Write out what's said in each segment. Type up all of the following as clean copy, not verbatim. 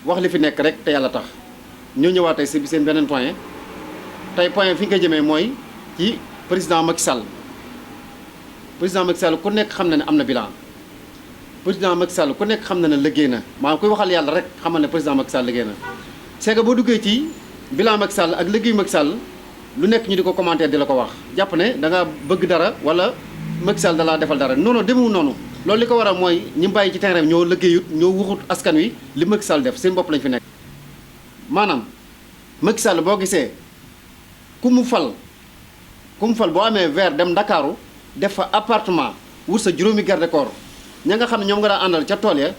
wax li fi nekk rek te yàlla tax ñu ñëwaat tey si seen beneen point tey point fi nga koy jëmee mooy ci président Macky Sall président Macky Sall ku nekk xam na ne am na bilan président Macky Sall ku nekk xam na ne liggéey na maanaam kuy waxal yàlla rek xamal ne président Macky Sall liggéey na c'est que boo duggee ci bilan Macky Sall ak liggéey Macky Sall lu nekk ñu di ko commenter di la ko wax jàpp ne da nga bëgg dara wala Macky Sall da laa defal dara non non demewul noonu loolu li ko waral mooy ñi bàyyi ci terrain bi ñoo liggéeyut ñoo wuxut askan wi li Macky Sall def seen bopp lañ fi nekk maanaam Macky Sall boo gisee ku mu fal boo amee verre dem Ndakaaru def fa appartement wut sa juróomi garde corps ña nga xam ne ñoom nga daan àndal ca tool ya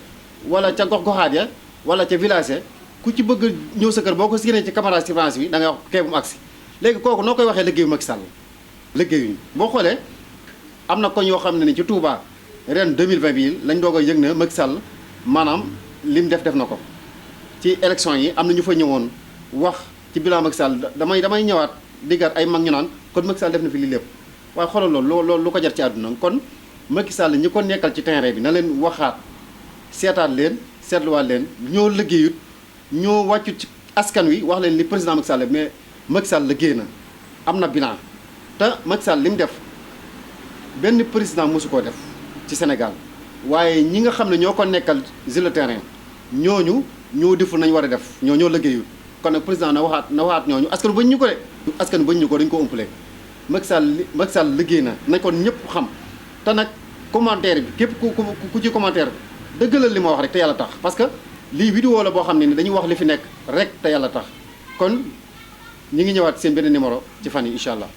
wala ca gox-goxaat ya wala ca village ya ku ci bëgg ñëw sa kër boo ko génnee ci camarade surveillance bi da ngay wax kee bu mu agsi léegi kooku noo koy waxee liggéeyu Macky Sall liggéeyuñu boo xoolee am na koñ yoo xam ne ni ci Touba ren 2020 bii lañ doog a yëg ne Macky Sall maanaam lim def na ko ci élection yi am na ñu fa ñëwoon wax ci bilan Macky Sall damay ñëwaat diggaat ay mag ñu naan kon Macky Sall def na fi lii lépp waaye xoolal loolu lu ko jar ci àdduna kon Macky Sall ñi ko nekkal ci terrain bi na leen waxaat seetaat leen seetluwaat leen ñoo liggéeyut ñoo wàccut ci askan wi wax leen li président Macky Sall mais Macky Sall liggéey na am na bilan te Macky Sall li mu def benn président mosu koo def ci Sénégal waaye ñi nga xam ne ñoo ko nekkal sur le terrain ñooñu ñoo deful nañ war a def ñoo liggéeyut kon nag président na waxaat ñooñu askan bañ ñu ko de askan bañ ñu ko dañu ko ëmpale Macky Sall liggéey na nañ ko ñëpp xam te nag commentaire bi képp ku ci commentaire dëggalal li ma wax rek te yàlla tax parce que lii vidéo la boo xam ne ni dañuy wax li fi nekk rek te yàlla tax kon ñi ngi ñëwaat seen benn numéro ci fan yi incha allah